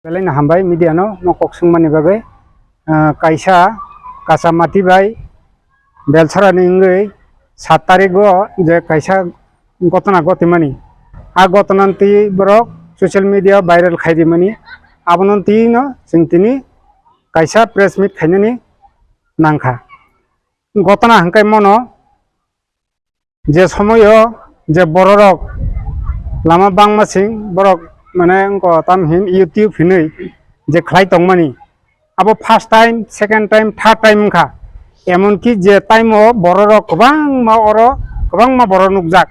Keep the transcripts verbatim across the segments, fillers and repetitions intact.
Belai no hambai media no mo kok swngmani bagwi. Ah, kaisa Kachamati bai Belsorani wngwi sat tarik o je kaisa gotona gotimani, a gotona twi borok social media viral khai rimani, abono twi no chwng tini kaisa press meet khainani nangkha. Gotona hwnkhe mono je somoyo je bororok lama bangma sing borok mane wngkha tam hin YouTube hinwi je khlai tongmani, abo first time, second time, third time wngkha. Emonki je time o bororok kwbangma oro kwbangma borok nukjak.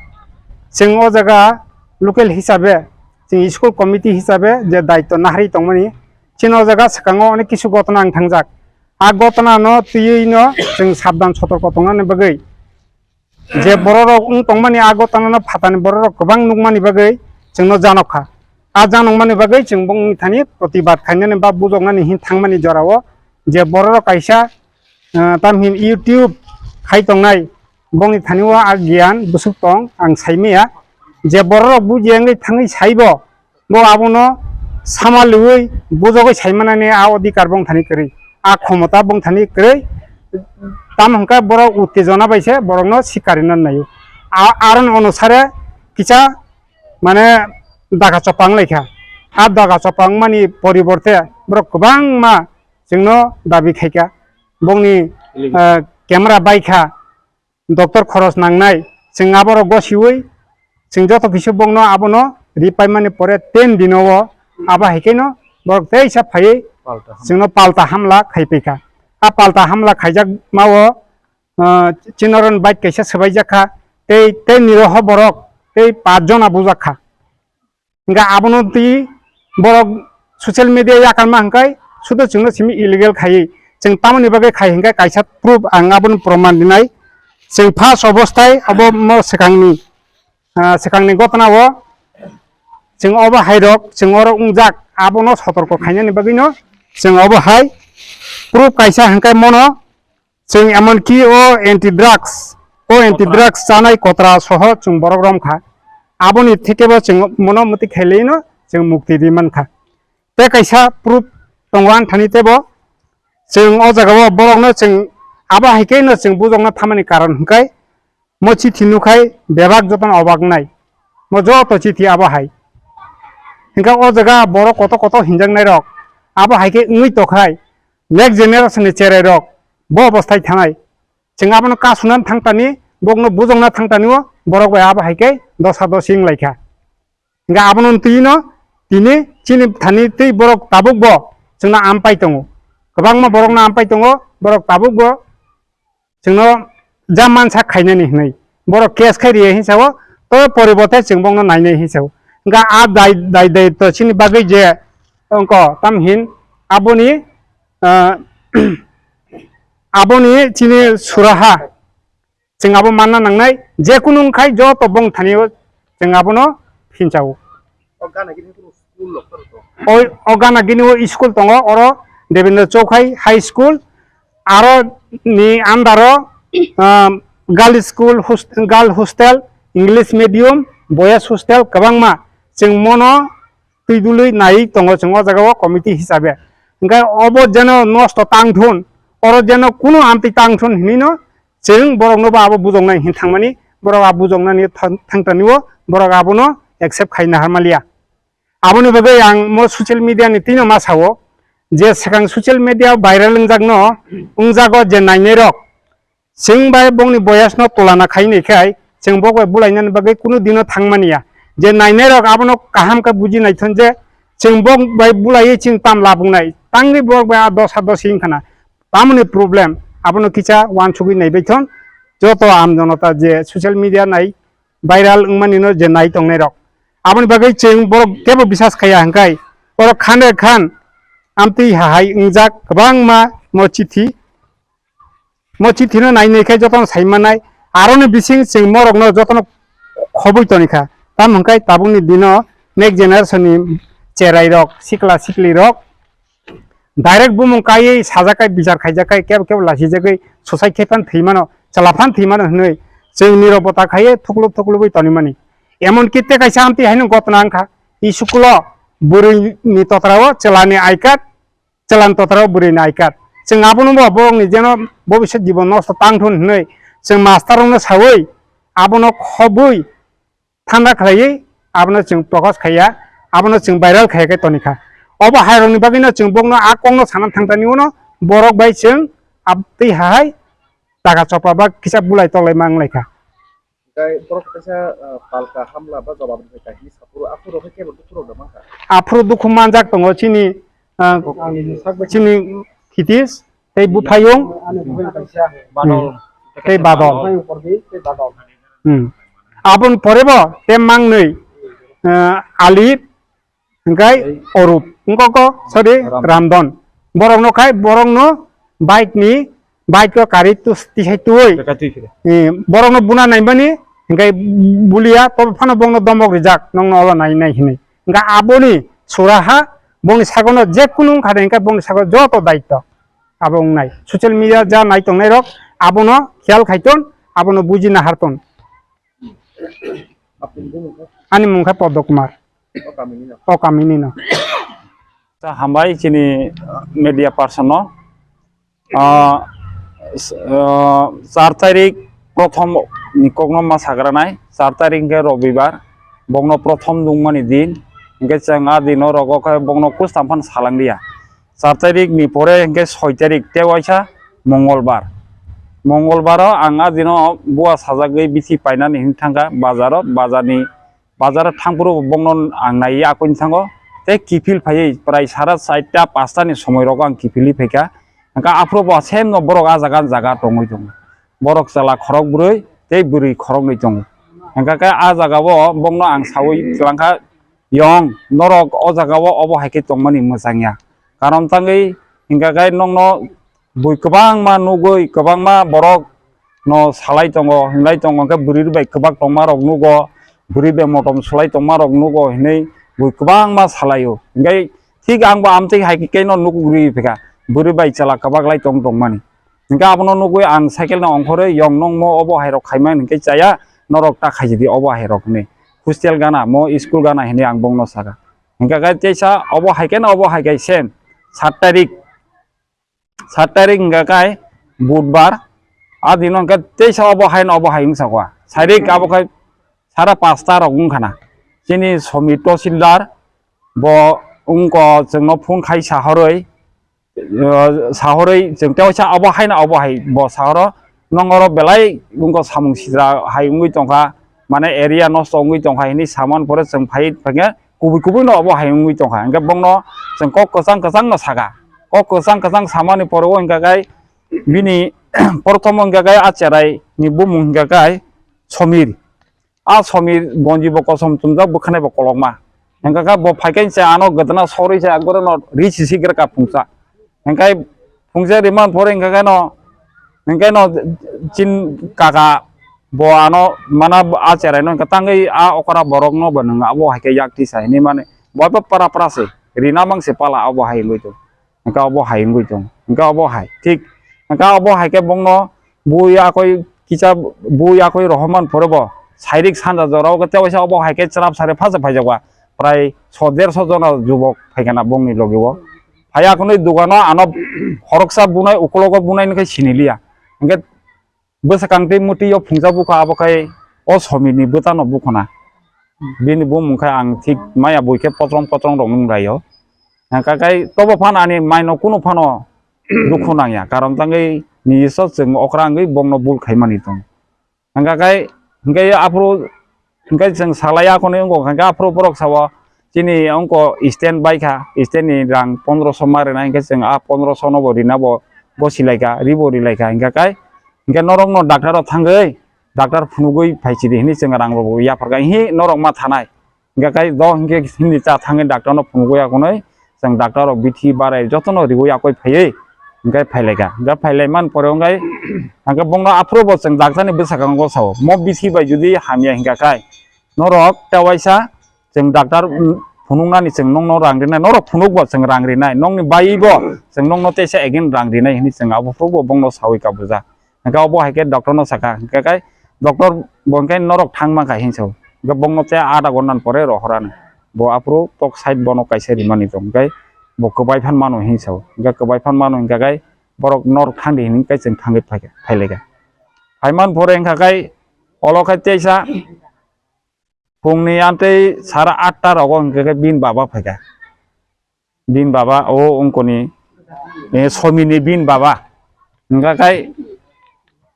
Chwng o jaga local hisabe, chwng school committee hisabe je daityo naharwi tongmani, chini o jaga swkango onek kisu gotona wng thangjak. A gotona no twiwi no chwng sabdan sotorko tongnani bagwi je bororok wng tongmani, a gotona no phatani bororok kwbang nukmani bagwi chwngno janokha. A janokmani bagwi chwng bongni thani protibad khainani ba bujoknani hin thangmani jorao je bororok kaisa, ah, tamhin YouTube khai tongnai, bongni thani o a giyan bwswk tong ang saimaya. Je bororok bujiya wngwi thangwi saibo, bo abono samaliui bujogwi saimanani a odhikar bongthani kwrwi, a khomota bongthani kwrwi. Tamo hwnkhe borok uttejona bai se borokno sikari na naio. A-, aron onusare kisa mane daga chopang laikha. A daga chopang mani poriborte borok kwbangma chwngno dabi khaikha. Bongni, eh, camera baikha. Doctor khoros nangnai, chwng aborok gosiui, chwng joto kisa bongno abono ripaimani pore ten dino o, abo hai khe no borok teisa phaiwi palta ham- chwngno palta hamla khaipaikha. A palta hamla khaijakma o, ah, chinoron bike kaisa swbaijak kha, tei, tei niroho borok tei paanch jona bujak kha. Hingkha abono twi borok social media yakarma hingkhai sudo chwngno simi illegal khaiwi. Chwng tamoni bagwi khai hingkha kaisa proof ang abono proman rinai. Chwng first obosthai obo mo swkangni, ah, swkangni gotna o chwng obo hai rok chwng oro wngjak abono sotorko khainani bagwino chwng obo hai proof kaisa hingkha mono Chwng emonki o anti drugs, o anti drugs chanai kotra soho chwng borok romkha. Aboni thekebo chwng mono mwtwi khailai no chwng mukti ri mankha. Tei kaisa proof tongo ani thani teibo chwng o jagao borokno chwng abo hai khe no chwng bujokna thamani karon hwnkhe mo chithi nukhai bebak jotono obak nai. Mo joto chithi abo hai. Hwnkhe o jaga borok koto koto hinjaknai rok abo hai khe wngwi tokhai. Next generation ni cherai rok bo obosthai thanai. Chwng abono kasunani thangtani, bokno bujokna thangtani o borok bai abo hai khe dosa dosi wng lai kha. Hingkhe abono twi no tini chini thani tei borok tabuk bo chwngno ampai tongo. Kwbangma borokno ampai tongo, borok tabuk bo chwngno ja mansa khainani hinwi. Borok case khai riya hinsa o, to poribote chwng bokno nainai hinsa o. Hingkhe a dai, dai, daitw chini bagwi je wngkha, tam hin aboni, ah, aboni chini suraha chwng abo manna nangnai, je kunu wngkhai joto bong thani o chwng abono phinsa o. O gana gini kunu school rok tong? O, o gana gini o school tongo, oro Devendra Chowkhai High School, aro ni under o, um, girl school, host-, girl hostel, English medium, boys hostel kwbangma. Chwng mono twi dului nai tongo chwng o jaga o committee hisabe. Hingkhe obo jeno nosto tang thun, oro jeno kunu amtwi tang thun hinwi no chwng borok no bo abo bujoknai hin thangmani, borok abo bujoknani thang-, thangtani o borok abono accept khai nahar maliya. Aboni bagwi ang mo social media ni tino ma sao je swkang social media viral wngjakno, wngjago je nainai rok, chwng bai bongni boyas no tulana khai nai khai, chwng bok bai bulainani bagwi kunu dino thang manya. Je nainai rok abono kaham khe buji naithon je chwng bok bai bulaiwi chwng tam labung nai, tangwi bok bai a dosa dosi wngkha na. Tamoni problem, abono kisa uansugwi naibaithon joto aam jonota je social media nai viral wngmani no je nai tongnai rok. Aboni bagwi chwng borok kebo bisas khaiya hwnkhe oro khan re khan amtwi hahai wngjak kwbangma mo chithi. Mo chithi no nai nai khe jotono sai mannai, aroni bising chwng morok no jotono khobwi toni kha. Tamo hwnkhe tabukni dino next generation ni cherai rok, sikla sikli rok direct bumung kaiwi sajakai, bichar khaijakai, kebo kebo lasijagwi suicide khe phan thwi mano, chwla phan thwi mano hinwi chwng nirobota khaiwi thukluk thuklugwi toni mani. Emon ki tei kaisa amtwi haino gotna wngkha, school o bwrwi ni totra o chwla ni I card, chwla ni totra o bwrwi ni I card. Chwng abono bo borok ni jeno bobiswt jibon nosto tang thun hinwi chwng master rok no sawi abono khobwi thanda khlaiwi abono chwng prokash khaiya, abono chwng viral khaiya khe tonikha. Obo hai rok ni bagwi no chwng bokno a kok no sana thang thani uno borok bai chwng abtwi hai taka chopra ba kisa bulai toklai ma wnglaikha. Tei borok kaisa, ah, palka hamla ba jawab rwkha kahini saphuru, aphuru khe kebo dukhu rok da mankha. Aphuru dukhu manjak tongo chini, ah, chini Khitis tei buphayung. Badol. Hmm. Tei badol. Hmm. Aboni pore bo tei mangnwi, ah, Alip, hingkai Orup, wngkoko, sorry, Ramdon. Borokno khai, borokno bike ni, bike o kari tus-, tisai tuwi. Beka twi phire. Eh, borokno buna naimani, hingkai bulia, tobo phano bongno domok rijak, nongno olo nai nai hinwi. Hingka aboni suraha, bongni sagono je kunu wngkha de, hingka bongni sago joto daityo abo wngnai. Social media ja nai tongnai rok, abono khiyal khai ton, abono buji nahar ton. Ani mung kha Padma Kumar. O kamini no. O kamini no. Hambai chini, uh, media person no. Uh, s-, uh, char tarik prothom ni kokno ma sagranai, char tarik hingke Robibar, bokno prothom dungmani din, hingke chwng a dino rogo khe bokno kustam phano salang liya. Char tarik ni pore hingke soi tarik tei waisa Mongolbar. Mongolbaro ang a dino bua sajagwi bithi painani hin thangkha bazaro, bazarni bazar thangphuru bokno ang naiya akuni thango. Tei kiphil phaiwi prai sara charta pasta ni somoi rogo ang kiphilwi phaikha. Hingkha aphuru bo same no borok a jaga jaga tongwi tongo. Borok chwla khorok bwrwi tei bwrwi khoroknwi tongo. Hingkha khe a jaga o bokno ang sawi twlangkha, "Yong, norok o jaga o obo hai khe tongmani mwchangya. Karon tangwi hingkha khe nokno bui kwbangma nugwi, kwbangma borok no salai tongo, hinlai tongo, hingkhe bwrwi bai kwbak tongma rok nugo, bwrwi bai motom sulai tongma rok nugo hinwi bui kwbangma salaio. Hingkhe thik ang bo amtwi hai khe no nugwi rwi phikha, bwrwi bai chwla kwbak lai tong tongmani." Hingkhe abono nugwi ang cycle no ongkhorwi, "Yong, nokmo obo hai rok khaimani hingkhe chaya, norok ta khaisidi obo hai rok," hinwi. "Hostel gana, mo school gana," hinwi ang bokno sakha. Hingkha khe teisa obo hai khe no obo hai khe same sat tarik, sat tarik hingkha khe budbar, a dino hingkha teisa obo hai no obo hai wngsa kha. Sairik abo khe sara pasta rok wngkha na. Chini Somir Tosildar bo wngkha chwngno phone khai sahorwi, uh, sahorwi chwng teisa obo hai no obo hai bo sahoro, "Nong oro belai wngkha samung sitra hai wngwi tongkha, mane area nosto wngwi tongkha," hinwi saman pore chwng phai phai khe kubui kubui no obo hai wngwi tongkha. Hingkhe bongno chwng kok kwchang kwchang no sakha. Kok kwchang kwchang samani pore o hingkha khe bini prothom hingkha khe a cherai ni bumung hingkha khe Somir. A Somir gonji bo kosom chumjak, bwkhanai bo kolokma. Hingkha khe bo phai khe se ano gwdana sorwi se ekbare no ri sisi gra ka phungsa. Hingkhe phungsa rimani pore hingkha khe no, hingkhe no chin kaka bo ano mana a cherai no hingkha tangwi a okra borok no bo nwng abo hai khe yak tisa hinwi mani bo para para se rina mang se pala abo hai wngwi tong. Hingkhe obo hai wngwi tong, hingkhe obo hai, thik, hingkhe obo hai khe bongno bui akoi kisa bui akoi rohorman phore bo sairik sanja jora o khe tewaisa obo hai khe chwrap sari phaja phaijak ba, prai so derso jona jubok phai khe na bongni logi o. Phai akhonwi dogano ano khoroksa bunai, ukulogo bunai ni khe sini liya, hingkhe bwsakang tei mwtwi o phungsa bukha, abo khai o Somirni bwtano bukhuna. Bini bumung khai ang thik maya bui khe potrom potrom rok nung rai o. Hingkha khai tobo phano ani maino kunu phano dukhu nangya, karon tangwi nijiso chwng okra wngwi bongno bul khaimani tongo. Hingkha khai, hingkhe aphuru, hingkhe chwng salai akhonwi wngkha, hingkhe aphuru borok sao, "Chini wngkha stand bai kha, stand ni rang pondroso ma rwna," hingkhe chwng a pondroso no bo rina bo, bo silai kha, ri bo rilai kha, hingkha khai, hingkhe norok no doctor o thangwi, doctor phunugwi phai sidi hinwi chwng rang rok bo yapharkha, "Hi norok ma thanai?" Hingkha khai do hingkhe hindi cha thangwi doctor no phunugwi akhonwi chwng doctor rok bithi barai jotono riwi akoi phaiwi hingkhe phailaikha. Hingkhe phailaimani pore hingkhe hingkhe bongno aphuru bo chwng doctor ni bwskango sao, "Mo bithi bai jodi hamya hingkha khai norok tewaisa chwng doctor phunuknani chwng nokno rang rinai, norok phunukbo chwng rang rinai, nokni baibo chwng nokno teisa again rang rinai," hinwi chwng aphuru bo bongno sawi kabujak. Hingkhe obo hai khe doctor no sakha, hingkhe kai doctor bo hingkhe norok thang mankha hinwi sao. Hingkhe bongno tei adha ghonta ni pore rohorani. Bo aphuru tok side bono kaisa rimani tong, hwnkhe bo kwbai phan mano hinwi sao. Hwnkhe kwbai phan mano hwnkha khe borok norok thangdi hinwi khe chwng thangwi phaikha, phailaikha. Phaiman phore wngkha khe olo khe teisa phungni antei sara atta rogo hwnkha khe bini baba phaikha. Bini baba o wngkoni, eh, Somini bini baba. Hwnkha khe,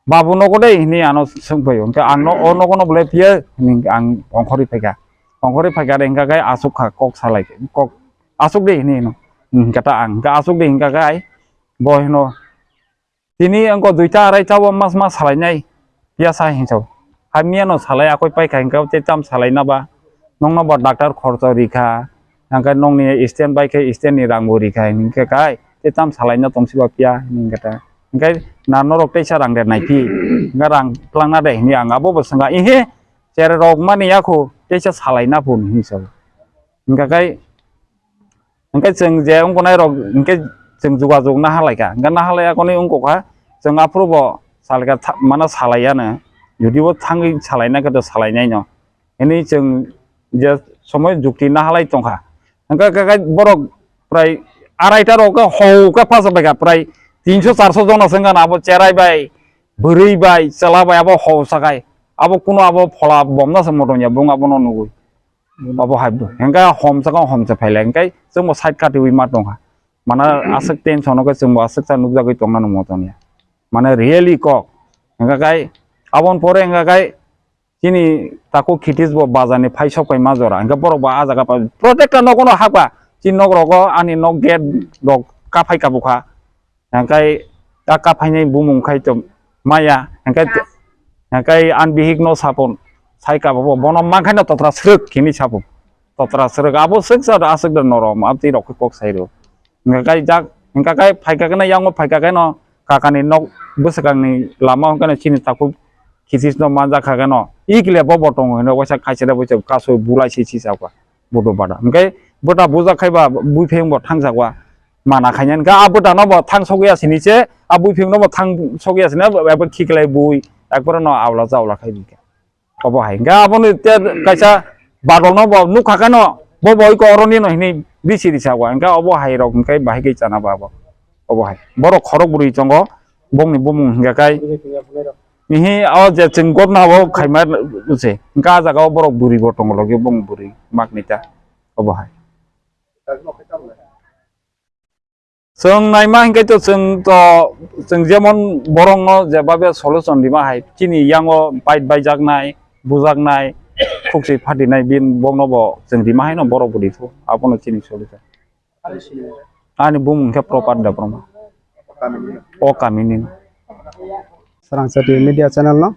"Babu nogo de?" hinwi ano swngphaio. Hwnkhe ang no, "O nogo no bolai phiya?" hinwi ang ongkhorwi phaikha. Ongkhorwi phaikha de hwnkha khe aswk kha kok salai, kok aswk de hinwi hino. Hwnkhe ta ang, hwnkhe aswk de hwnkha khe ai bo hino, "Tini wngkha duita araita o mas mas salainai, phiya sa," hinwi sao. Hamya no salai akoi paikha hwnkhe tei tam salaina ba, nokno bo doctor khorcho rikha, hwnkhe nokni stand bai khe stand ni rang bo rikha, hwnkhe kai tei tam salaina tongsiba phiya, hwnkhe ta. Hwnkhe na norok teisa rang de naiphi, hwnkhe rang twlangna de hinwi ang abo bo swngkha, "Ihe, cherai rok mani yakho teisa salaina phun," hinwi sao. Hwnkhe kai, hwnkhe chwng je wngkha nai rok hwnkhe chwng jogajog naha lai kha, hwnkhe naha lai yakoni wngkha kha, chwng aphuru bo salai kha, tha-, mano salai yano, jodi bo thangwi salaina khe to salainai no. Hini chwng je somoi jukti nahalai tongkha. Hwnkhe khe borok prai araita rok khe hou khe phasapai kha, prai tinso charso jona se wngkha na abo cherai bai, bwrwi bai, chwla bai abo hou sakai. Abo kuno abo phola bomna se motom ya bung abono nugwi. Abo hai bo. Hwnkhe hom saka hom se phailai hwnkhe chwngbo side katiwi ma tongkha. Mana aswk tension o khe chwngbo aswk cha nukjagwi tongna no motom ya. Mane really kok. Hwnkhe kai aboni pore hwnkhe kai chini takhuk Khitish bo bazar ni phai sok pai ma jora. Hwnkhe borok bo ah jaga pa protector nogo no hakba. Chini nok rogo ani nok gate rok kaphai kabukha. Hwnkhe ta kaphainai bumung khai to maya. Hwnkhe, hwnkhe an bihik no sapon. Sai kabo bo bono mankhaino totra srwk hini sapon. Totra srwk abo swk sa aswk da norom abtwi rok khe kok sai rw. Hwnkhe kai jak, hwnkhe kai phaikha khe no yango phaikha khe no kakani nok bwswkangni lama hwnkhe no chini takhuk Khitish no manjak kha khe no, "Ikle bo bo tongo," hino waisa khaisere bo kaso bulai si si sakwa bodo bada. Hwnkhe bwta bujak khai ba buipheng bo thangjakwa mana khainani. Hwnkhe a bwta no bo thang sogwi asini se, a buipheng no bo thang sogwi asini, abo khiklai bui ekbare no awla jawla khai bikha. Obo hai. Hwnkhe aboni te kaisa badol no bo nukha khe no, bo bo iko oroni no hini bisi risa wa. Hwnkhe obo hai rok hwnkhe bahai khe chana ba bo. Obo hai. Borok khorok bwrwi tongo, bongni bumung hwnkhe kai. Mihi o je chwng gotna o khaima se. Hwnkhe a jaga o borok bwrwi bo tongo logi bong bwrwi makni ta. Obo hai. Chwng naima hinkhe to chwng to, chwng jemon borokno jebabe solution rima hai, chini yango bike baijaknai, bujaknai, khukchwi phatinai, bin bokno bo chwng rima haino borok bo rithu, abono chini solution. Ani bumung khe Propat Debbarma. O kamini. Swrangchati media channel no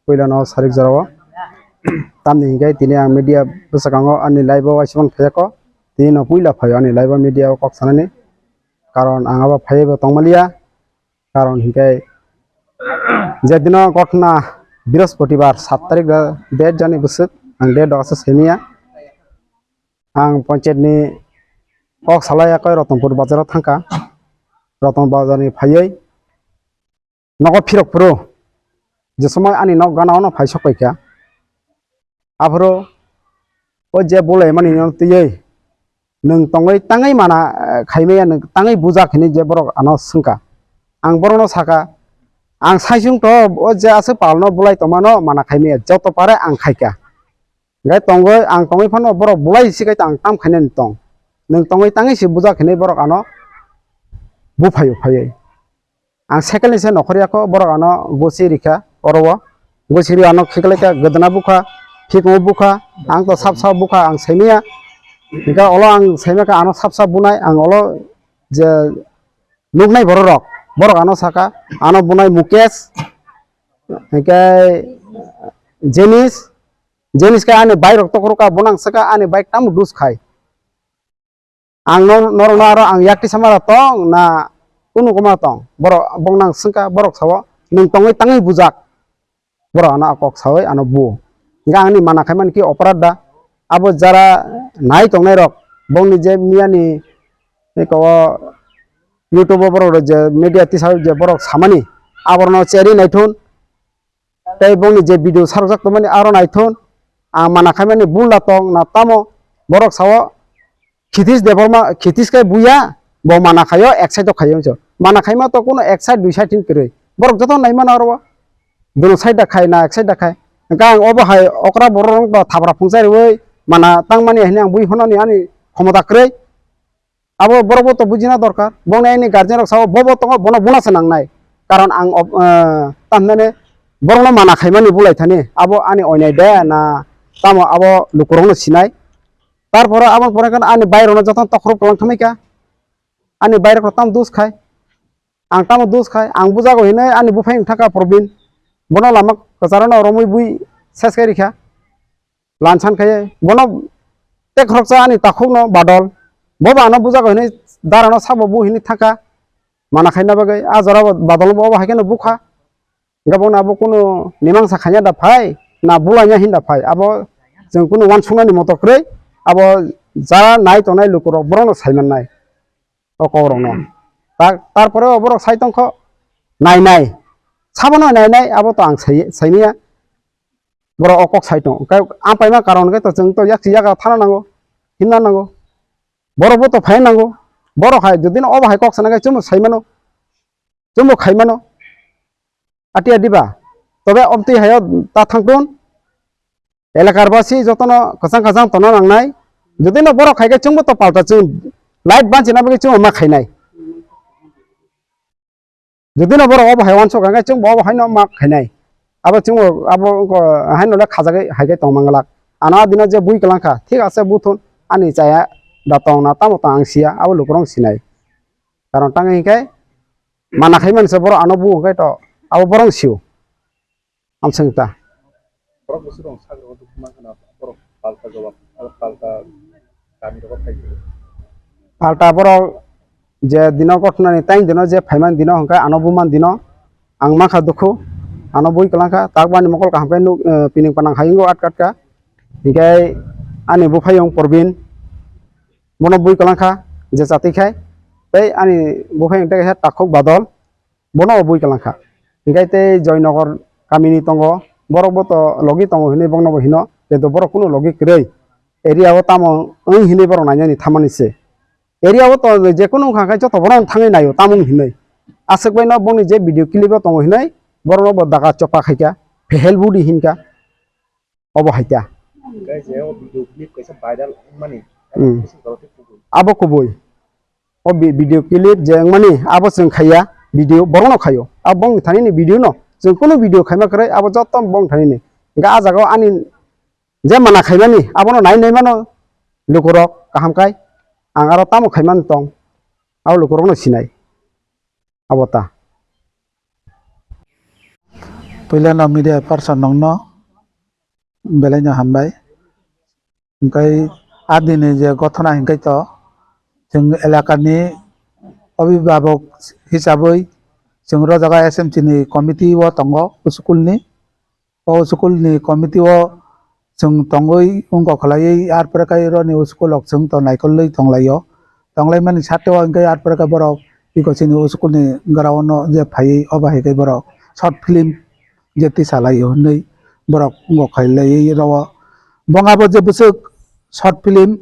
puila no sarik jorao. Tamni hinkhe tini ang media bwskango ani live o waisukmani phaiya kok. Tini no puila phaio ani live o media o kok sanani. Karon ang abo phaiwi bo tongmaliya. Karon hinkhe je dino ghotna Brihospatibar sat tarik da date jani bwswk ang date rok aswk saimanya. Ang ponchayat ni kok salai yakoi Rotonpur bazar o thangkha. Rotonpur bazar ni phaiwi nogo phirok phuru je somoi ani nok gana o no phai sok paikha. Aphuru o je bulaimani no twiwi nwng tongwi tangwi mana, eh, khaimaya, nwng tangwi bujak hinwi je borok ano swngkha. Ang borokno sakha, ang saisung to o je aswk palno bulai tongmano mana khaimaya, joto pare ang khaikha. Hwnkhe tongwi ang tongwi phano borok bulai si khe ang tam khainani tong. Nwng tongwi tangwi si bujak hinwi borok ano buphaio phaiwi. Ang sekelni se nokhorya kho, borok ano gosi rikha oro o. Gosi ri ano khiklaikha, gwdana bukha, phikungo bukha, ang to sap sap bukha, ang saimanya. Hingkhe olo ang saimakha ano sap sap bunai, ang olo je nuknai borok rok, borok ano saka, ano bunai Mukesh, hingkhe Jenis, Jenis khe ani bike rok tokrok kha, bonang saka ani bike tamo dus khai. Ang nor-, norokno aro ang yakti samara tong na kunu koma tong? Borok boknang swngkha, borok sao, "Nwng tongwi tangwi bujak." Borok ano a kok sawi ano bu. Hingkhe angni mana khaimani khe oporad da. Abo jara nai tongnai rok, bongni je miyani eko YouTube o borok rok je media tisawi je borok samani, aborokno cherwi naithun. Tei bongni je video sarokjak tongmani aro naithun, ang mana khaimani bula tong na tamo, Borok sao, Khitish Debbarma, Khitish khe buya, bo mana khaio, ek side o khaio hinso. Mana khaima to kuno ek side, dui side hin kwrwi. Borok joto naimano aro o. Duno side da khai na, ek side da khai. Hwnkhe ang obo hai okra borok rok to thabra phungsa riwi mana tangmani hwnwi ang bui hwnani ani khomota kwrwi. Abo borok bo to bujina dorkar. Bongni ani guardian rok sao bo bo tongo, bono buna se nangnai. Karon ang ob-, eh, tamhinani borokno mana khaimani bulai thani. Abo ani oinai de na tamo abo lukurokno sinai. Tarpore aboni pore khe ani bairokno jotono tokhorok kwlang thangwi kha. Ani bairokno tamo dos khai. Ang tamo dos khai. Ang bujago hinwi ani buphai wng thangkha Probin. Bono lama kwcharo no romwi bui ses khai rikha. Lansan khai bono tei khoroksa ani takhukno Badol. Bo ba ano bujago hinwi darano sabo bu hinwi thangkha. Mana khaina bagwi a jora bo Badol bo obo hai kheno bukha. Hwnkhe bono abo kunu mimangsa khaina da phai, na bulaina hin da phai, abo chwng kunu uansuknani moto kwrwi, abo jara nai tongnai lukurok borokno sai mannai o kokrokno. Ta-, tarpore o borok sai tongkho, nai nai, sabono nai nai, abo to ang sai, saimanya, borok o kok sai tong. Hwnkhe ang paima karon hwnkhe to chwng to yak yagra thana nango, hinna nango, borok bo to phai nango, borok hai jodi no obo hai kok sana khe chwngno sai mano. Chwngbo khaimano. Ati adi ba. Tobe omtwi hayo ta thangtun. Elakar basi jotono kwchang kwchang tongna nangnai. Jodi no borok khai khe chwngbo to palta chwng light banchina bagwi chwngbo ma khainai. Jodi no borok obo hai uansuk kha khe chwngbo obo haino ma khainai. Abo chwngbo abo wngkha haino le khajagwi hai khe tong manglak. Ano adino je bui kwlang kha, thik ase buthun ani chaya da tong na tamo tong ang siya, abo lukurok sinai. Karon tang hinkhe mana khai manse borok ano bu hinkhe to abo borok sio. Amseng ta. Borok bwswk rong sak rok duk ma khana borok palta jawab, abo palta kami rok phai. Palta borok je dino gothnani tang dino je phaiman dino hinkhe ano buman dino ang mankha dukhu, ano bui kwlangkha, tak bani mokol kaham khe nuk, eh, pining panang hayungo atka atka. Hinkhe ani buphayung Probin. Bono bui kwlangkha je chati khai, tei ani buphai wngte kaisa takhuk Badol, bono bo bui kwlangkha. Hinkhe tei Joynagar kamini tongo, borok bo to logi tongo hinwi bokno bo hino, kintu borok kunu logi kwrwi, area o tamo wng hinwi borok nainani thamani se. Area o to jekunu wngkha khe joto borok thangwi naio tamo wng hinwi. Aswk baino bongni je video clip o tongo hinwi borokno bo daga chopha khaikha, phehel budi hinkha. Obo hai ta. Hwnkhe je o video clip kaisa viral wngmani, hmm, kaisa jora tei kubui. Abo kubui. O vi-, video clip je wngmani, abo chwng khaiya, video borokno khaio. Abo bongni thani ni video no, chwng kunu video khaima kwrwi, abo joto bong thani ni. Hwnkhe ah jaga o ani je mana khaimani, abono nai nai mano lukurok kaham kai. Ang aro tamo khaimani tong, abo lukurokno sinai. Abo ta. Puila no media person nongno belai no hambai. Hingkai adini je gothona hingkai to chwng elakani obhibhabok hisabwi chwng ro jaga S M C ni committee o tongo school ni. O school ni committee o chwng tongwi wngkok khlaiwi, ar pore kai roni school rok chwng to naikolwi tonglaio. Tonglaimani sate o hwnkhe ar pore kai borok iko chini school ni ground o je phaiwi obo hai khe borok short film je tisalaio hinwi borok wngkok khailaiwi rwo. Bongabo je bwswk short film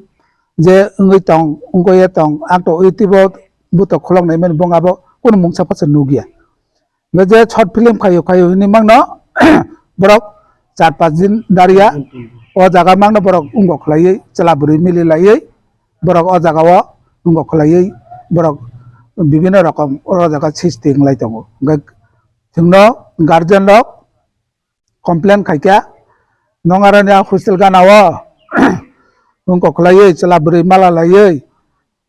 je wngwi tong, wngwi tong, ang to YouTube o buto khulok naimani bongabo kunu mungsa pasa nukya. Hingke je short film khayo, khayo hinui mangno, borok char panch din daria, o jaga mangno borok wngkok khlaiwi, chwla bwrwi mili laiwi, borok o jaga o wngkok khlaiwi, borok bibinno rokom o jaga sisti wnglai tongo. Hingke chwngno guardian rok complain khaikha, nong aroni a hostel gana o wngkok khlaiwi, chwla bwrwi mala laiwi,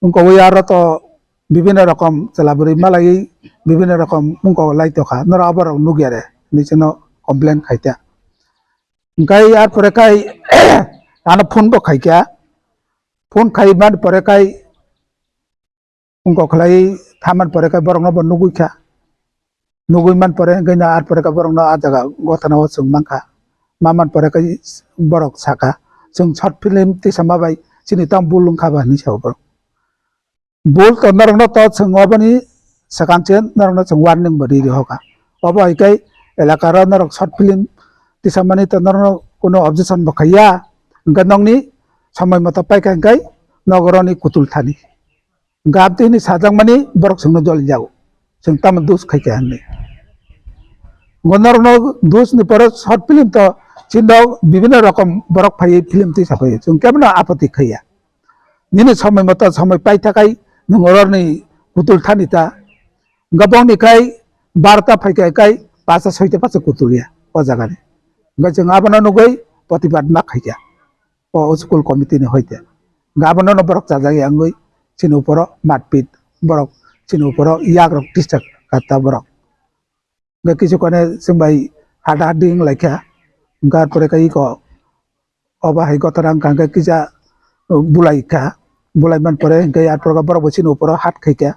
wngkogwi aro to bibinno rokom chwla bwrwi malaiwi bibinno rokom wngkok lai tongkha, norok aborok nukya re hinwi chwngno complain khaikha. Hwnkhe ar pore khai ano phone bo khaikha, phone khaimani pore khai wngkok khlaiwi thaman pore khai borokno bo nugwi kha, nugwi man pore hwnkhe no ar pore khai borokno a jaga gothana o chwng mankha, ma man pore khai borok sakha, chwng short film tisama bai chini tamo bul wngkha ba hinwi sao borok. Bul to norokno to chwng oboni swkang se norokno chwng warning bo ri ri hoka. Obo hai khe elaka ro norok short film tisamani to norokno kuno objection bo khaiya. Hwnkhe nokni Somoi moto paikha hwnkhe nogoroni kutul thani. Gap tini sajakmani borok chwngno joli jago. Chwng tamo dus khaikha hwnwi. Bo norokno dus ni pore short film to chini rok bibhinno rokom borok phaiwi film twi saphaiwi. Chwng kebono apoti khaiya. Nini somoi moto somoi paithakai nwng oroni kutul thani ta. Hwnkhe bongni khai barta phaikha khai pacha soita pacha kutul ya o jagani. Hwnkhe chwng abono nugwi protibad ma khaikha. O school committee ni hoite. Hwnkhe abono no borok chajak ya wngwi chini uporo matpit borok chini uporo yak rok tistak kata borok. Hwnkhe kisu kone chwng bai hada hadi wng lai kha. Hwnkhe ar pore khe iko obo hai gothora wng kha hwnkhe kisa bulai kha. Bulai man pore hwnkhe ar pore borok bo chini uporo hat khai kha.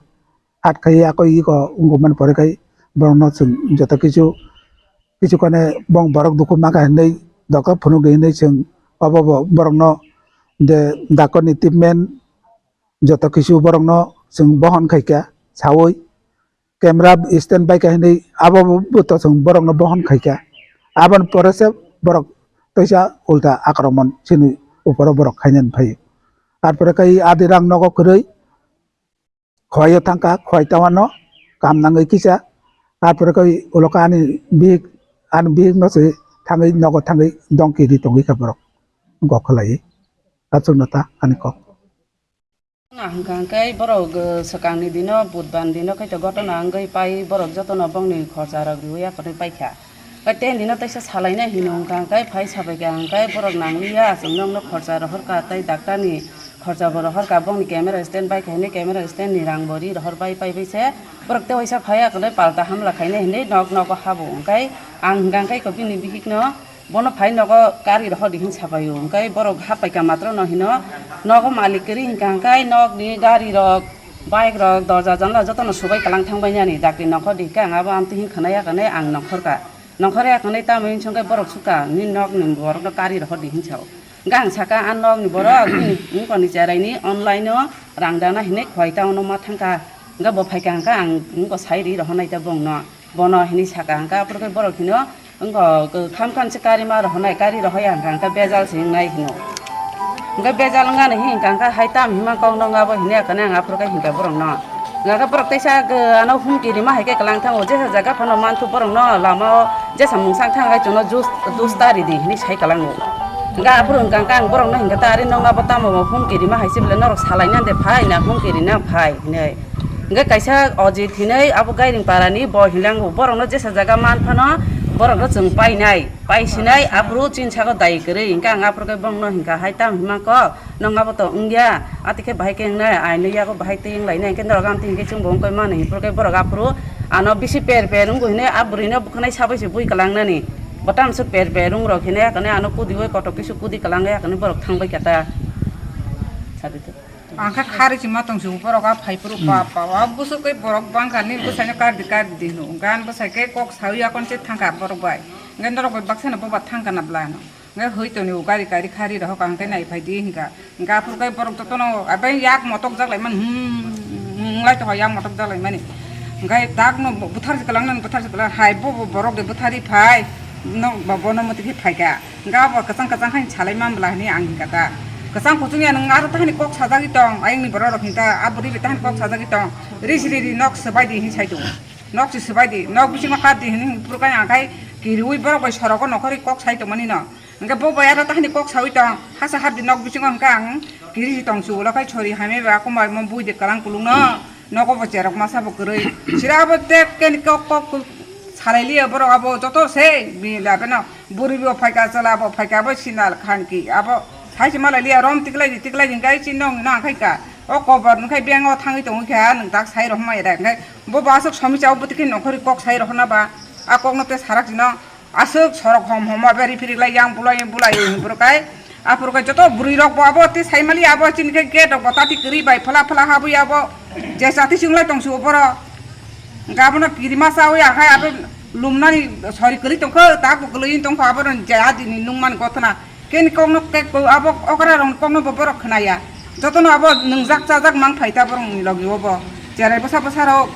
Hat khai akoi iko wng man pore khai borok no chwng joto kisu kisu kone bong borok dukhu maka hinwi dokha phunukdi hinwi chwng obo bo borokno je dakor ni treatment joto kisu borokno chwng bohon khaikha sawi camera stand baikha hinwi abo bo to chwng borokno bohon khaikha aboni pore se borok teisa ulta akromon chini uporo borok khainani phaio. Arpore khai adi rang nogo kwrwi. Khwlaiyo thangkha, khwlai tawano, kam nangwi kisa, arpore khe ulo khe ani bihik, ani bihik no se thangwi nogo thangwi dongki ri tongwi kha borok, gok khwlaiwi, aswkno ta ani kok. Hwnkha hwnkhe borok, uh, swkangni dino, budbar dino khe to gotona wngwi pai borok jotono bongni khorcha rok riwi aphano paikha. Tei nino teisa salaina hino hwnkha hwnkhe phai sabaikha hwnkhe borok nangliya, chwng nokno khorcha rohorkha tei daktarni khorcha bo rohorkha, bongni camera stand baikha hinwi camera stand ni rang bo ri rohor bai pai bai se borok tei waisa phaiya kwlai palta hamla khaina hinwi nok nogo habo hwnkhe ang hwnkha hwnkhe bini bihikno bono phai nogo kari rohordi hin sabaio hwnkhe borok hapaikha matrono hino nogo malik kwrwi hwnkha hwnkhe nokni gari rok. Bike rok, dorja janla jotono subai kwlang thangbai nani, dakti nongkhor di khe ang abo amtwi hin khwnaya hwnwi ang nongkhor kha. Nongkhor ya hwnwi tamo hwn song khe borok sukha, nini nokni borokno kari rohor di hin sao. Hwnkhe ang sakha, "A nokni borok, nini wngkoni cheraini online-o rang dana hinwi khwlai ta ono ma thangkha." Hwnkhe bo phaikha hwnkhe ang wngko sai ri rohornai ta bongno. Bono hinwi sakha, hwnkhe aphuru khe borok hino, wngkha, khamkam se kari ma rohornai, kari rohor ya hwnkha, hwnkhe bejal se wngnai hino. Hwnkhe bejal wngani hini hwnkha, hwnkhe hai tam hima kok nong abo hini ya khe ang aphuru khe hinkha borokno. Hwnkhe borok teisa, ano humki rima hai khe kwlang thango, jesa jaga phano manthu borokno lama o jesa mungsa wngkha hwnkhe chwngno jus, jus ta ridi hini sai kwlango. Hwnkhe aphuru hwnkha, hwnkhe ang borokno hinkha ta, "Ari nong abo tamo humki rima hai se belai norok salai nang de phai na humki rina phai?" hinwi. Hwnkhe kaisa Ojit hinwi abo Gairing parani bo hinlango, borokno jesa jaga man phano borokno chwng painai, paisinai, aphuru chini sago dai kwrwi. Hwnkhe ang aphuru khe bongno hinkha, "Hai tam hima kok, nong abo to wngya, ati khe bahai khe wngnai, aino yago bahai twi wnglainai, hwnkhe norok amtwi hinkhe chwngbo wngkoi mano," hinphuru khe borok aphuru ano bisi per per wngo hinwi a bwrwino bwkhanai sabai se bui kwlangnani. Bo tamswk per per wng rok hinwi hakhwni ano kudiui kotok kisu kudi kwlangwi hakhwni borok thangbai kha ta. Ang khe khari se ma tong se borok a phai phuru pa pa a busu khe borok bang kha ni bwsai no kar di kar di hino hwnkhe ani bwsai khe kok saui akon se thang kha borok bai hwnkhe norok bai baksa no boba thang kha na bwlai no hwnkhe hoi toni o gari kari khari rok hokha hwnkhe nai phai di hwnkha hwnkhe aphuru khe borok joto no abai yak motok jak lai mani hmm hmm lai tong kha yak motok jak lai mani hwnkhe tak no buthar se kwlang nani buthar se kwlang hai bo bo borok de buthari phai no bo bono motwi khe phai kha. Hwnkhe abo kwchang kwchang haino salai man bwla hinwi ang hinkha ta. Kwchang kuchung ya nwng aro tahani kok sajagwi tong, ayang ni borok rok hinta a bwrwi bai tahani kok sajagwi tong. Ri siri ri nok swbai di hinwi sai tongo. Nok se swbai di, nok bisingo kap di hinwi hwnwi phuru khe ang khai kiriui borok bai sorogo nokhorwi kok sai tongmani no. Hwnkhe bo bai aro tahani kok saui tong, hasa hap di nok bisingo hwnkhe ang kiri si tong su ulo khai sori hamya ba kumbai mo bui de kwlang kulung no. Nogo bo cherok masa bo kwrwi. Sira abo tek ken kok kok salai liya borok abo joto se bini da beno bwrwi bo phaika chwla bo phaika abo sinal khan ki abo sai se malai liya rom tiklai di tiklai di gai si nong na khai ka o kobor nung khai beng o thangwi tongwi kha nung tak sai rok mai da khai bo ba aswk somi chao bwtwi khe nokhori kok sai rok na ba a kok no te sarak jino. Aswk sorok hom hom ma beri phiri lai yang bulai bulai hwnphuru kai. Aphuru kai joto bwrwi rok bo abo te sai mali abo chini khe gate rok bo tati kwrwi bai phala phala habwi abo je chati chwng lai tong su boro. Hwnkhe abono kirima chawi akhai abo lumnani sori kwrwi tong kho tak bo kwlwi tong kho abo je adini nung man gothna. Keni kokno kek bo abo okra rok kokno bo borok khwnaya. Jotono abo nwngjak chajak mang phai ta borok ni logi o bo. Cherai bwsa bwsa rok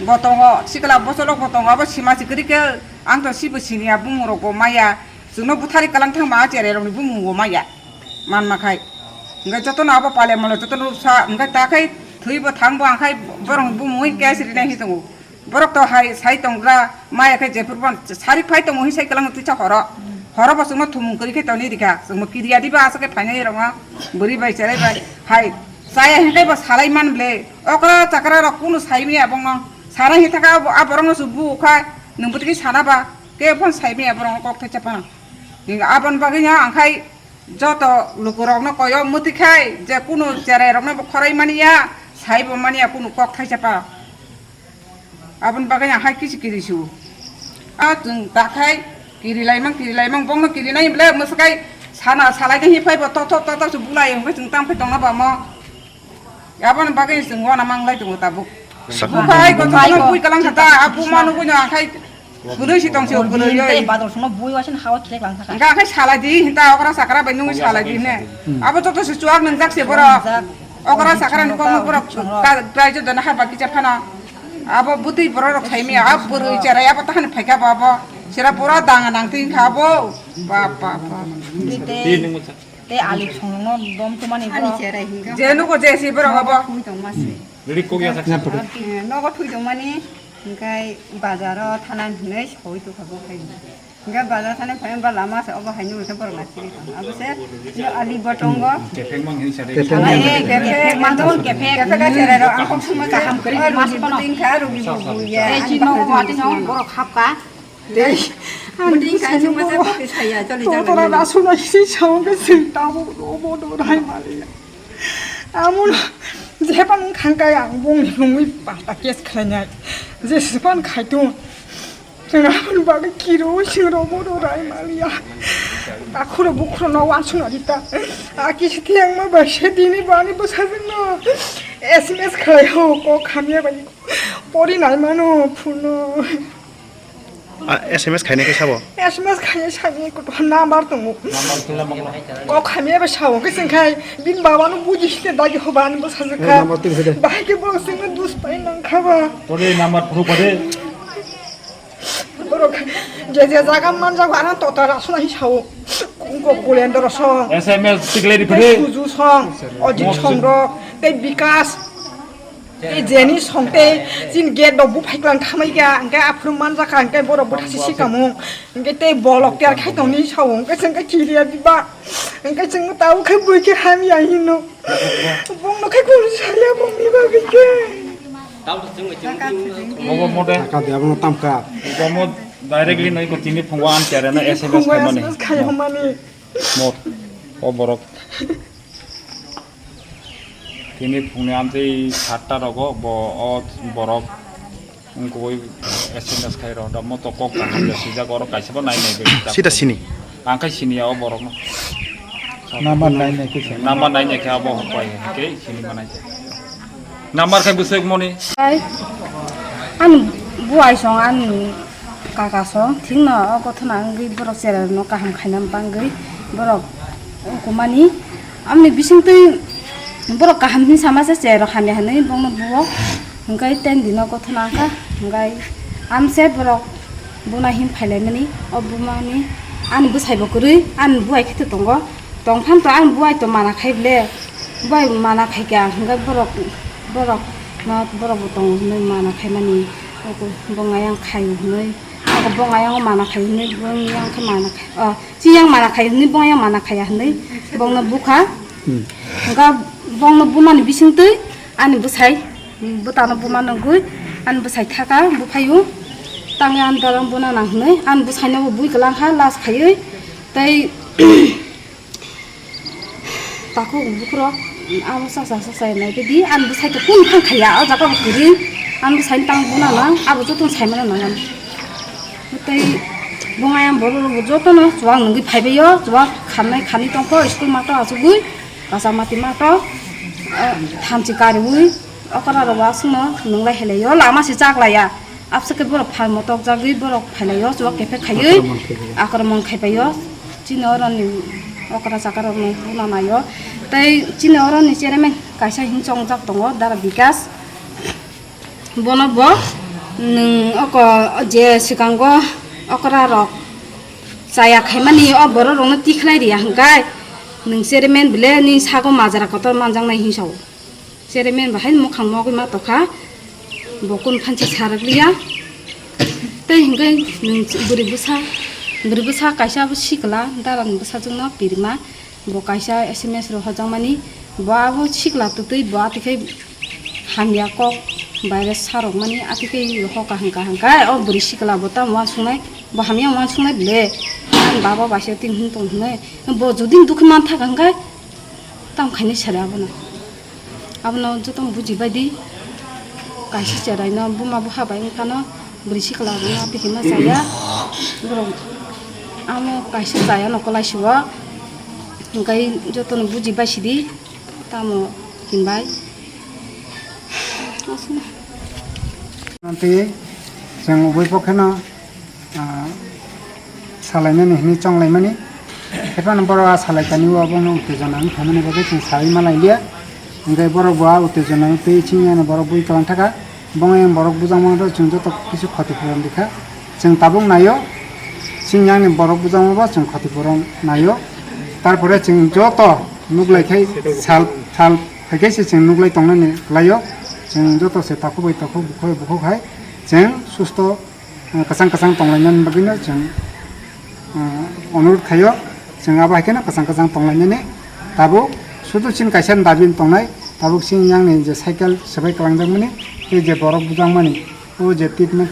bo tongo, sikla bwsa rok bo tongo, abo sima si kwrwi khe ang to sibo siniya bumung rok bo maya. Chwngno bwthari kwlang thangma a cherai rok ni bumung bo maya. Man ma khai. Hwnkhe jotono abo pale mole jotono ruksa, hwnkhe ta khai thwibo thangbo ang khai borok bumungwi case rinai hinwi tongo. Borok to hai sai tongra, maya khe jephuru bo sari phai tongo hinwi sai kwlangno twisa horo. Horo bo chwngno thumung kwrwi khe tonwi rikha, chwngbo kiriya diba aswk khe phainai rokno bwrwi bai cherai bai hai chaya hinkhai bo salai man ble. Okra chakra rok kunu sai maya bongno sana hinthaka a borokno chwng bu kha nwng bwtwi sana ba kebo sai maya borokno kok thaisa phano. Aboni bagwino ang khai joto lukurokno koyo mwtwi khai je kunu cherai rokno bo khorai mani ya, sai bo mani ya kunu kok thaisa pa. Aboni bagwi ang hai kisi kiri su. A chwng ta khai kiri laimang, kiri laimang, bongno kiri nai ble mwswk kai sana salai khe phai bo to to to to su bulai hwnkhe chwng tam khai tongna ba mo. Aboni bagwi chwng uana manglai tongo tabuk. Sa- Bukha hai gothono bui kalang kha ta, a buma nugui no ang khai bwrwi si tong si o bwrwi oi. Bador songno bui wasin hawa khlek lang thaka. Hingkha khai salai di, hinta okra sakra bai nungui salai di hine. Hmm. Abo joto se chuak nwngjak se borok. Nwngjak. Okra sakra ni kokno borok chungo. Ka-, kaijo dana ha baki cha phano. Abo bwtwi borok rok sai miya, abo bwrwi cherai abo tahani phaikha bo abo. Sera pura danga nang tin kha bo. Bap, bap, bap. Tei ali songno dom tumani borok. Je nugo je si borok abo. Thui tongma se. Ready kok ya saksa. Nogo thui tongmani, hingkai bazaro thanan hinwi sawi tukha bo khai. Hingkai bazar thani phai ba lama se obo haino hingke borok naisingwi tong. Abo se no ali bo tongo. Kepeng mang hinwi sa de. Kepeng mang. Ai, kepeng mang. Kepeng mang, kepeng. Kepeng ka chere ro, ang kok sumai kaham kari. Mas kono. Buting kha, rugi bubu ya. Ei, chino mati no, borok khap ka. Tei buting kha, sumai sa kopi saya, choli jalo. Tora da suna si chong ke sing tabo, obo do rai mali. Amo jepan khangkai ang bung nungwi pata case khlainai. Je sipan khaitung. Chwng aboni bagwi kiro, chwng rogo ro rai maliya. Takhuro bukhuro no wansukna rita. A kisi thiyang ma bai se dini bani bwsajwk no S M S khlai ho, kok hamya bai pori nai mano phone no. A, S M S khainai khe sabo? S M S khainai sani kotor number tongo. Number tula mangla. Kok hamya bai sao, khe chwng khai bin baba no buji site dagi ho bani bwsajwk kha. Number tula site. Bahai khe borok chwngno dus pai nang kha ba. Tole number phuru pade. Borok je je jaga manjago, ano tota rasuna hi sao. Kungko bulendro song. S M S tikledi pede. Suju song, Ojit song rok, tei Bikas. Tei jeni song tei chin gate rok buphai klang khamai ya, hingke aphuru manjak kha, hingke borok bwthasi sikamung. Hingke tei bolok tiar khai tongni sao, hingke chwngke kiriya diba. Hingke chwngno tabo khe bui khe hamya hino. Bongno khe kunu saya bongni bagwi khe. Obo mode. Taka de abono tamka. Obo mo directly noi ko tini phungo an kere na S M S khai mani. S M S khai mani. Mo, o borok. Tini phungo an tei satta rogo bo o borok. Wngkukwi S M S khai rw da, mo to kok kaham le swijak, oro kaisa bo nai nai bai. Sita sini. Ang khai sini ya o borok no. Number nai nai khe sini. Number nai nai khe abo hok pai khe sini manai. Number khai bwswk moni. Ai, ani buai song ani kaka song thik no o gothona wngwi borok cherai no kaham khaina bangwi borok kumani amni bisingtwi borok kaham hin sama se cherai rok hamya hinwi bongno buo. Hingkai ten dino gothona wngkha, hingkai amse borok buna hin phailaimani, o bumani ani bwsai bo kwrwi, ani buai khe to tongo, tongphang to ani buai to mana khai ble, buai mana khai kha, hingkai borok, borok no, borok bo tongo hinwi mana khaimani, bongni ayang khaio hinwi, bongni ayang mana khai hinwi, bongni ayang khe mana khai, o, Chiyang mana khai hinwi bongni ayang mana khaiya hinwi bongno bukha. Hmm. Hingkha bongno bumani bisingtwi ani bwsai, bwtano buma nugwi ani bwsai thaka buphaio. Tangwi ani dara buna nang hinwi ani bwsaino bo bui kwlangkha last khaiwi. Tei takhuk bukhurok amo sasa sasa naikhe di ani bwsai to kunu thang khaiya o jaga bo kwrwi ani bwsaini tang buna nang abo jotono saimano nang ani. Tei bongni ayang borok rok bo jotono chuwak nungwi phaibaio, chuwak khamnai khanwi tongkho, school mato achugwi, kacha mati mato, ah, thamchi kariwi, okra rok bo aswkno nunglai helaio, lama se chaklaiya. Abswk khe borok phalmo tokjagwi borok phailaio, chuwak kephek khaiwi, akromon khaibaio. Akromon khaibaio. Chini oroni okra chakra rokno buna naio. Tei chini oroni chairman kaisa hin chongjak tongo, Dara Bikas. Bono bo nwng oko je swkango okra rok chaya khaimani o borok rokno tikhlai riya hwnkhe Nwng chairman bile ni sago majra kotor manjaknai hinwi sao. Chairman bahai mukhang mogwi ma tokha. Bo kun phansa sarak liya. Tei hinkhe nwng bwrwi bwsa, bwrwi bwsa kaisa bo sikla, dara ni bwsajwkno pirima. Bo kaisa S M S rok hojakmani. Bo abo sikla twtwi bo atwkhe hamya kok baire sarok mani atwkhe hoka hangka hangka o bwrwi sikla bo tamo uansuknai, bo hamya uansuknai bile. Ani baba baisa tini hwn tong hwnwi bo jodi dukhe man thaka hwnkhe tamo khainai sari abono. Abono jotono bujibai di. Kaisa cheraino buma buha bai wngkhano bwrwi sikla rokno atwkhe ma chaya. Borok amo kaisa chayano kwlaisio. Hwnkhe jotono bujibai sidi. Tamo hinbai. Twi chwng ubui pokheno, ah, salainani hwnwi chonglaimani. Ephano borok a salaikani o abono uttejona wng phaimani bagwi chwng saui ma lailiya. Hwnkhe borok bo a uttejona wng twi chini ano borok bui kwlangthaka. Bongni borok bujangma rok chwng joto kisu khoti puron rikha. Chwng tabuk naio, chini ani borok bujangma bo chwng khoti puron naio. Tarpore chwng joto nuklai khai sal, sal hai khe se chwng nuklai tongnani kwlaio. Chwng joto se takhuk bai takhuk, bukhuk bai bukhuk hai chwng susto, ah, kwchang kwchang tonglainani bagwino chwng, ah, onurodh khaio. Chwng abo hai kheno kwchang kwchang tonglainani tabuk sudu chini kaisa dabi tongnai. Tabuk chini yang ni je cycle swbai kwlangjakmani tei je borok bujangmani. O je treatment,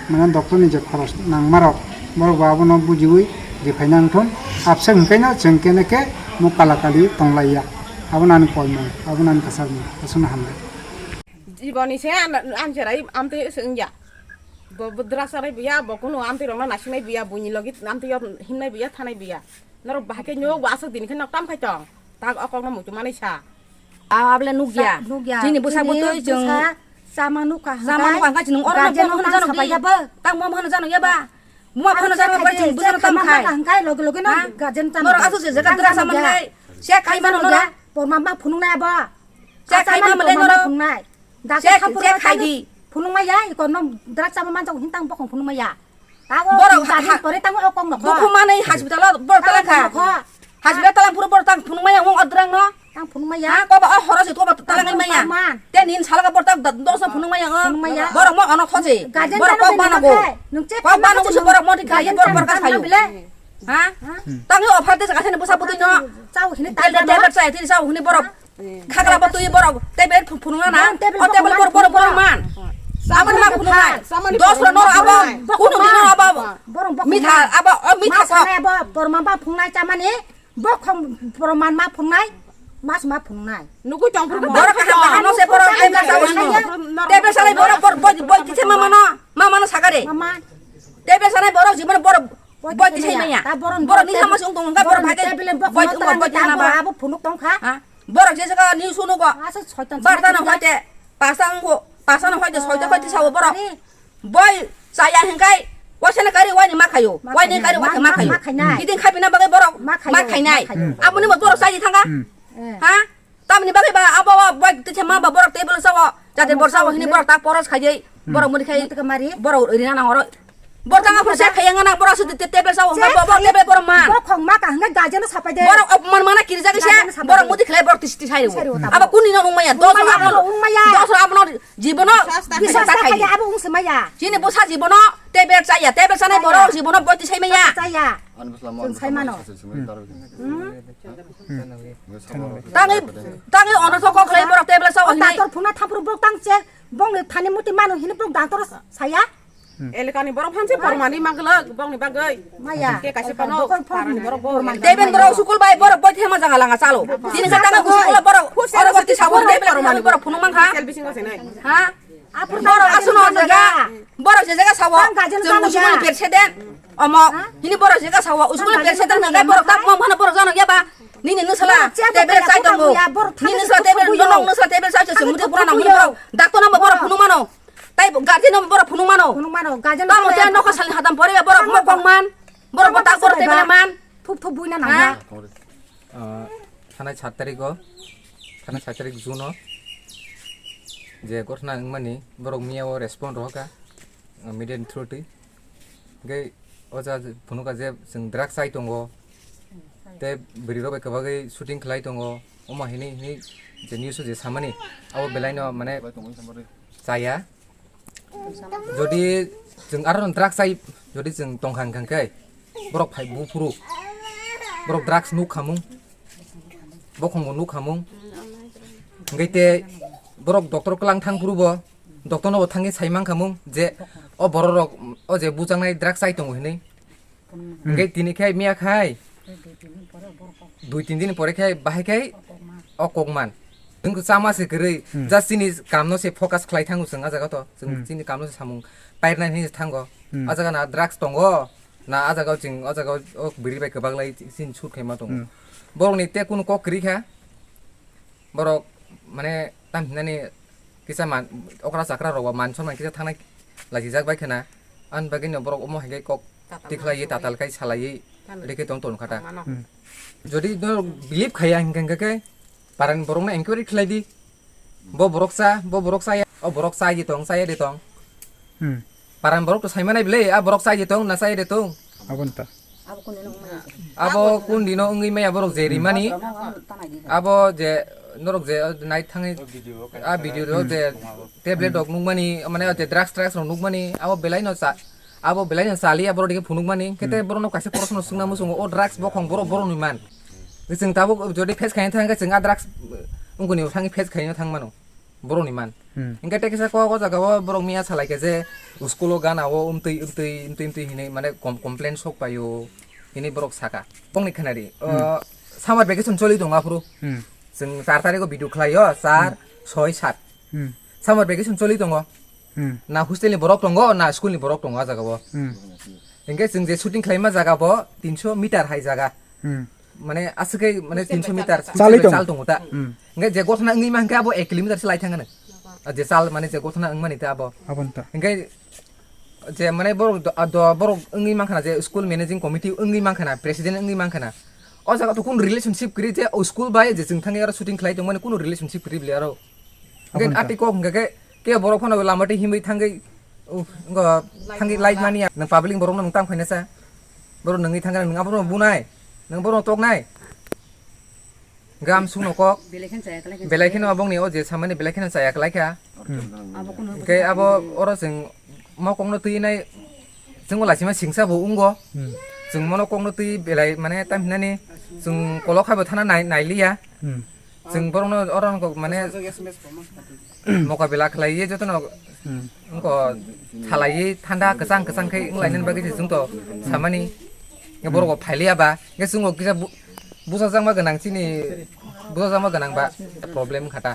mane doctor ni je khoros nangmarok, borok bo abono bujiwi riphai nangthun. Absek hwnkhe no chwng kene khe mo kalakali tonglaiya. Abono ani koimung, abono ani kwchangmung, aswkno hambai. Jiboni se an, an cherai amtwi se wngya. Bo, bo drak chanai buya, bo kunu amtwi rokno nasinai buya, buini logi amtwi yo himnai buya, thanai buya. Norok bahai khe nyo, bo aswk dini khe nok tam khai tong. Tak o kokno muitu manwi sa. Ah, abole nukya. Sa-, nukya. Chini bwsa bwtwi chwng bwsa chama nukha chama hwnkhe nukha hwnkhe chwng oro guardian no phone no jano sapai di. Ya ba? Tang mo phone no jano ya ba? Mo phone no jano ba chwng bwsa no tam khai. Hwnkhe loge loge no ha? Guardian chama. Norok aswk se jaga dwra sama nai. Se khai mano norok. Porma ma phunuk nai abo. Se khai ma male norok. Se khai di. Phunuk ma ya, ikon no dwra chama man jang hintang bokong phunuk ma ya. Borok ha, ha, pore tamo o kong nokho. Dukhu manwi hospital o borok talangkha. Hospital talang phuru borok tang phunuk maya wng odrang no. Tang phunuk maya. Ha, koba o horo se koba talangwi maya. Te nin salaka borok tang dosa phunuk maya o. Phunuk maya. Borok mo ono khoje. Borok kok banago. Kok banago se borok moti khlai borok borok sayo. Ha? Tang yo offer de sakasene busa butui no. Chao hini tang. Tablet chai tini chao hini borok. Khakla bo twi borok table phu-, phunukna na. O table borok borok borok man. Samani ma phunuknai. Dos ro nor abo. Kunu di nor abo. Mitha abo, o mitha sa. Borok ma ba phungnai chamani. Bo khong borok man ma phungnai. Mas ma phungnai. Nugui tong phuru. Borok kaham kaham no se borok table sa wani. Table sa lai borok bor boi boi kise ma mano. Ma mano sagare. Table sa lai borok jibon borok boi kise maya. Borok ni sama sung tong ka borok bhai. Boi tong boi kise na ba. Abo phunuk tong kha. Borok je jaga news sunugo. Asa soitan barta no soitan hoite, pasa ngo, pasa no hoite, soita hoite sao borok. Boi chaya hinkai, wasana kari wani ma khayo, wani kari wani ma khayo. Idin khapi na bagai borok ma khainai. Aboni bo borok chai thanga. Ha? Tamni bagai ba abo boi tithe ma ba borok table sao, jate borok sao hini borok tak poros khaye. Borok muri khai, borok rina nang oro. Borok tang aphuru se khayang na borok se te-, table sa wngkha, borok table borok man. Borok khong ma kaham guardian no sapai de. Borok opman mana kirjak se, borok mudi khlai borok tisti sai ro. Abo kuni no wngmaya, dos ro abono, dos ro abono jibono bisas khai. Abo wng se maya. Chini bosa jibono table chaya, table sanai borok jibono boi tisai maya. Chaya. Chwng sai mano. Tangwi, tangwi ono thok kok khlai borok table sa wngni. Doctor phuna thampuru borok tang che, bongni thani muti mano hini borok doctor saya. Elakani borok phanse pormani manglak bongni bagwi. Maya. Ke kaisa pano parani borok bo. Teben borok sukul bai borok boi thema jaga langa chalo. Tini kata ko sukul borok oro boti sabor teben borok phunuk mangkha. Ha? Borok asuno jaga. Borok je jaga sawo. Chwng sukul president. Omo. Hini borok je jaga sawo. Sukul president nang borok tak mom hana borok jano ya ba. Nini nusala tebel sai tongo. Nini nusala tebel nonong nusala tebel sai chwng mudi borok nang borok. Dakto nang borok phunuk mano. Tai bo guardian no borok phunuk mano. Phunuk mano, guardian no tamo phunuk te mano. Nokha salni hatam pore borok mo kong man. Borok bo tak borok te bela man. Thup thup buina nang ha? Ah, thanai sat tarik o, thanai sat tarik June o je ghotona wngmani borok miya o respond rohorkha, ah, media ni through twi. Hingke o ja phunukha je chwng drugs chai tongo. Tei bwrwi rok bai kwbagwi shooting khlai tongo, omo hini hini je news o je samani abo belai no mane chaya. Jodi chwng aro drugs chai, jodi chwng tongkha hwnkha khe borok phai buphuru, borok drugs nuk khamung, bokhongo nuk khamung, hwnkhe tei borok doctor kwlang thang phuru bo doctor no bo thangwi sai mankha mung je o borok rok o je bujaknai drugs chai tongo hinwi. Hwnkhe tini khe miya khai dui tin din pore khe bahai khai o kok man. Chwng chama se kwrwi, just chini kam no se focus khlai thango chwng a jaga to. Chwng chini kam no se samung pairnai hinwi thango. A jaga na drugs tongo, na a jaga o chwng o jaga o bwrwi bai kwbak lai chini shoot khaima tongo. Borok ni te kunu kok kwrwi kha. Borok mane tam hinani kisa man okra chakra rok man sonman kisa thangnai lachijak bai khna. Ani bagwi no borok omo hai khe kok tikhlai tatal kai salai rikhe tong tong kha ta. Jodi no believe khaya hingkha hingkha khe paran borok no enquiry khlai di. Bo borok cha, bo borok cha ya, o borok cha ye tong, cha ye de tong. Paran borok to saimanai bwle, a borok chai de tong na chai de tong. Aboni ta. Abo kun dino wngwi maya borok je rimani. Abo je norok je nai thangwi a video rok je tablet rok nukmani mane je drugs drugs rok nukmani abo belai no cha abo belai no chali abo rok phunukmani kete borok no kaisa proshno swngna muchungo o drugs bokhong borok borok ni man. Chwng tabuk jodi face khaina thang khe chwng a drugs wngkuni thangwi face khaina thang mano. Borokni man. Hwnkhe tei kisa kok o jaga o borok miya salai khe je school o gana o wmtwi wmtwi wmtwi wmtwi hinwi mane com- complain sok paio hinwi borok saka. Bongni khnari o summer vacation choli tongo aphuru. Chwng char tarikh o video khlai o char soi sat. Summer vacation choli tongo. Na hostel ni borok tongo na school ni borok tongo a jaga o. Hwnkhe chwng je shooting khlaima jaga bo tinso meter hai jaga. Mane aswk khe mane tinso meter chal tongo ta. Hwnkhe je gothona wngwi mankhe abo ek kilometer se lai thangano. Je chal mane je gothona wngmani ta abo. Aboni ta. Hwnkhe je mane borok do- do- borok wngwi mankhana je school managing committee wngwi mankhana president wngwi mankhana. O jaga to kun relationship kwrwi je o school bai je chwng thangwi aro shooting khlai tongmani kunu relationship kwrwi bwle aro. Hwnkhe atwi kok hwnkhe khe, khe borok phano lama twi himwi thangwi, uh, wngkha thangwi light mani ya. Nwng public borokno nwng tang phaina sa. Borok nwngwi thangkhe nwng abono bunai. Nwng borokno toknai. Gam sungno kok. Belai kheno chaya kwlai kha. Belai kheno abongni o je samani belai kheno chaya kwlai kha. Hwnkhe abo oro chwng mo kokno twi nai. Chwngbo laisima singsa bo wngo. Chwng mono kokno twi belai mane tam hinani chwng kolok hai bo thana nai- nailiya. Chwng borokno oro wngkha mane mokabila khlaiwi jotono wngkha thalaiwi thanda kwchang kwchang khe wnglainani bagwi se chwngto samani. Borok bo phailiya ba hwnkhe chwngbo kisa bu- buchajakma gwnang chini buchajakma gwnang ba problem wngkha ta.